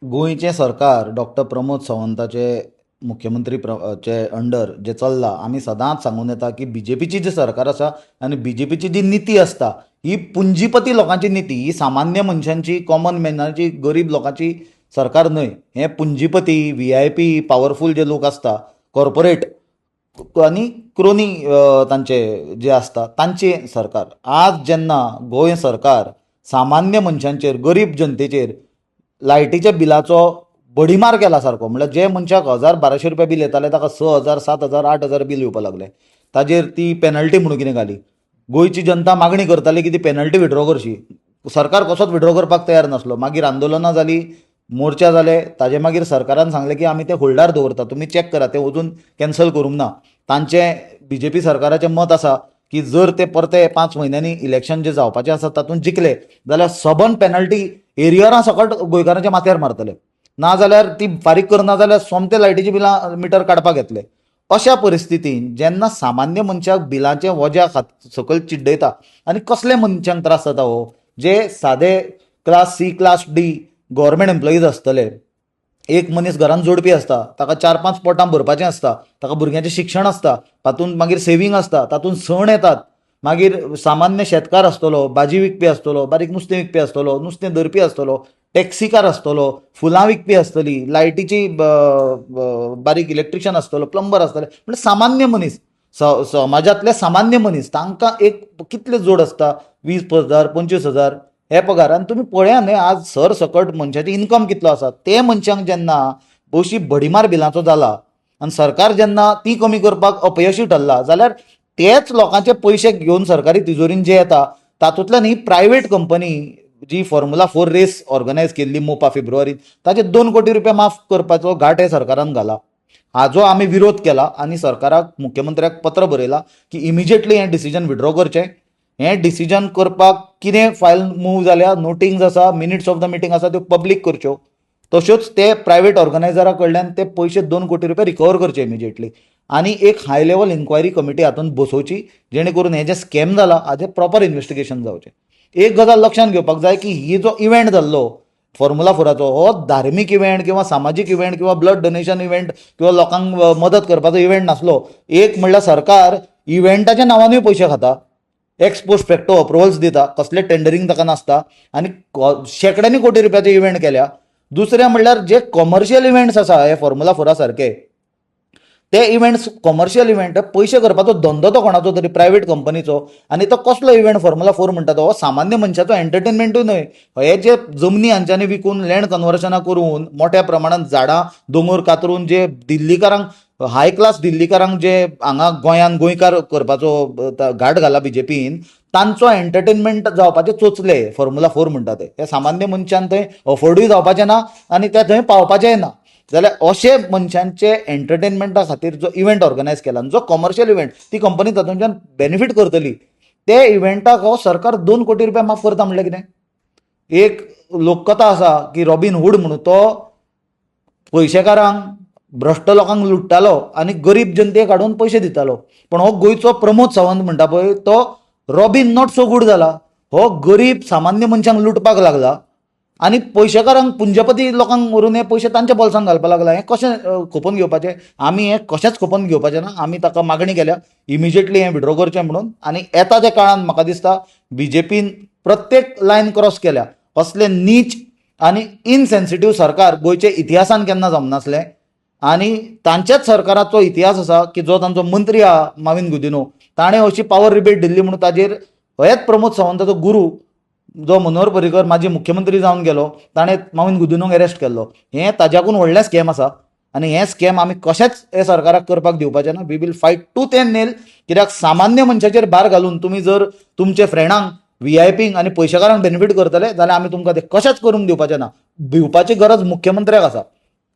गोंयचें सरकार डॉक्टर प्रमोद सावंताचे मुख्यमंत्री चे अंडर जें चल्लां, आमी सदांच सांगून येता की बीजेपीची जी सरकार आसा आनी बीजेपीची जी निती आसता ही पुंजीपती लोकांची निती, ही सामान्य मनशांची, कॉमन मॅनाची, गरीब लोकांची सरकार न्हय. हें पुंजीपती, व्हीआयपी, पावरफूल जे लोक आसता, कॉर्पोरेट आनी क्रोनी तांचे जे आसता तांचें सरकार. आज जेन्ना गोंय सरकार सामान्य मनशांचेर, गरीब जनतेचेर लायटीच्या बिलाचो बडीमार केला सारको, म्हणल्यार जे मनशाक 1000-1200 रुपया बील येतालें ताका 6000, 7000, 8000 बील येवपाक लागलें. ताजेर ती पेनल्टी म्हणून कितें घाली. गोंयची जनता मागणी करताली की ती पेनल्टी विड्रॉ करची. सरकार कसोच विड्रॉ करपाक तयार नासलो. मागीर आंदोलनां जालीं, मोर्चा जाले. ताजे मागीर सरकारान सांगलें की आमी ते होल्डार दवरता, तुमी चॅक करा, ते अजून कॅन्सल करूंक ना. तांचें बीजेपी सरकाराचें मत आसा की जर ते परते 5 म्हयन्यांनी इलेक्शन जें जावपाचें आसा तातूंत जिखले जाल्यार सबंद पेनल्टी एरियरां सकट गोंयकारांच्या माथ्यार मारतले, ना जाल्यार ती फारीक करना जाल्यार सोमते लायटीची बिलां मिटर काडपाक येतले. अशा परिस्थितीन जेन्ना सामान्य मनशाक बिलांचें वज्या सकयल चिड्डयता आनी कसले मनशांक त्रास जाता हो, जे सादे class C, class D government employees आसतले. एक मनीस घरान जोडपी आसता, ताका 4-5 पोटां भरपाचें आसता, ताका भुरग्यांचें शिक्षण आसता, तातूंत मागीर सेवींग आसता, तातूंत सण येतात. मागीर सामान्य शेतकार आसतलो, भाजी विकपी आसतलो, बारीक नुस्तें विकपी आसतलो, नुस्तें धरपी आसतलो, टॅक्सीकार आसतलो, फुलां विकपी आसतली, लायटीची बारीक इलेक्ट्रिशियन आसतलो, प्लंबर आसतले, म्हणजे सामान्य मनीस, समाजांतले सामान्य मनीस, तांकां एक कितले जोड आसता, 20 हजार, 25 हजार हे पगार. आनी तुमी पळया न्हय, आज सर सकट मनशाची इन्कम कितलो आसा. ते मनशांक जेन्ना अशी भडीमार बिलांचो जाला आनी सरकार जेन्ना ती कमी करपाक अपयशी ठरला जाल्यार तेच लोकांचे पयशे घेवन सरकारी तिजोरीन जे येता तातूंतल्यान ही प्रायवेट कंपनी जी फॉर्मुला 4 रेस ऑर्गनायज केल्ली मोपा फेब्रुवारीत, ताचे 2 कोटी रुपया माफ करपाचो घाट हे सरकारान घाला. हाजो आमी विरोध केला आनी सरकाराक, मुख्यमंत्र्याक पत्र बरयला की इमिजिएटली हें डिसिजन विड्रॉ करचें. हें डिसिजन करपाक कितें फायल मूव जाल्या, नोटिंग्स आसा, मिनिट्स ऑफ the meeting आसा, त्यो पब्लीक करच्यो. तश्योच ते प्रायवेट ऑर्गनायझरा कडल्यान ते पयशे 2 कोटी रुपया रिकवर करचे इमिजिएटली आनी एक हाय लेवल इन्क्वायरी कमिटी हातूंत बसोवची, जेणे करून हें जें स्कॅम जाला हाजें प्रॉपर इन्वेस्टिगेशन जावचें. एक गजाल लक्षांत घेवपाक जाय की ही जो इव्हेंट जाल्लो फॉर्मुला 4आचो, हो धार्मीक इव्हेंट किंवा सामाजीक इव्हेंट किंवा ब्लड डोनेशन इव्हेंट किंवा लोकांक मदत करपाचो इव्हेंट नासलो. एक म्हणल्यार सरकार इव्हेंटाच्या नांवानूय पयशे खाता, एक्स पोस्ट फॅक्टो अप्रुवल्स दिता, कसलें टेंडरींग ताका नासता आनी शेंकड्यांनी कोटी रुपयाचे इव्हेंट केल्या. दुसरें म्हणल्यार जे कॉमर्शियल इव्हेंट्स आसा हे फॉर्मुला 4 सारके, ते इव्हेंट्स कॉमर्शियल इव्हेंट, पयशे करपाचो धंदो तो कोणाचो तरी प्रायवेट कंपनीचो. आनी तो कसलो इव्हेंट फॉर्मुला 4 म्हणटा, तो हो सामान्य मनशाचो एंटरटेनमेंटूय न्हय. हे जे जमनी हांच्यांनी विकून, लँड कन्वर्शनां करून, मोठ्या प्रमाणात झाडां दोंगर कातरून जे दिल्लीकारांक, हाय क्लास दिल्लीकारांक जे हांगा गोंयान गोंयकार करपाचो घाट घाला बीजेपीन, तांचो एंटरटेनमेंट जावपाचे चोचले फॉर्मुला 4 म्हणटा ते. हे सामान्य मनशान थंय अफोर्डूय जावपाचें ना आनी ते थंय पावपाचेंय ना. जाल्यार अशे मनशांचे एंटरटेनमेंटा खातीर जो इव्हेंट ऑर्गनायज केला आनी जो कॉमर्शियल इव्हेंट, ती कंपनी तातूंतल्यान बेनिफीट करतली, ते इव्हेंटाक हो सरकार 2 कोटी रुपया माफ करता म्हणल्यार कितें? एक लोककथा आसा की रॉबीन हूड म्हणून तो पयशेकारांक, भ्रश्ट लोकांक लुट्टालो आनी गरीब जनतेक हाडून पयशे दितालो. पण हो गोंयचो प्रमोद सावंत म्हणटा पळय, तो रॉबीन not so good जाला. हो गरीब सामान्य मनशांक लुटपाक लागला आनी पयशेकारांक, पुंजपती लोकांक व्हरून हे पयशे तांच्या बोल्सांत घालपाक लागला. हें कशें खपोवन घेवपाचें? आमी हें कशेंच खपोवन घेवपाचें ना. आमी ताका मागणी केल्या इमिजिएटली हें विड्रॉ करचें म्हणून. आनी येता त्या काळान म्हाका दिसता बीजेपीन प्रत्येक लायन क्रॉस केल्या. असलें नीच आनी इनसेन्सिटीव सरकार गोंयच्या इतिहासान केन्ना जमनासलें. आनी तांच्याच सरकाराचो इतिहास आसा की जो तांचो मंत्री आहा माविन गुदिनो, ताणें अशी पावर रिबेट दिल्ली म्हणून ताजेर हेच प्रमोद सावंताचो गुरू जो मनोहर पर्रीकर माजी मुख्यमंत्री जावन गेलो, ताणें माविन गुदिनोक अरेस्ट केल्लो. हें ताज्याकून व्हडलें स्कॅम आसा आनी हें स्कॅम आमी कशेंच हे सरकाराक करपाक दिवपाचें ना. We will fight tooth and nail. कित्याक सामान्य मनशाचेर भार घालून तुमी जर तुमचे फ्रेंडांक, व्हीआयपींक आनी पयशेकारांक बेनिफीट करतले जाल्यार आमी तुमकां ते कशेंच करूंक दिवपाचें ना. भिवपाची गरज मुख्यमंत्र्याक आसा.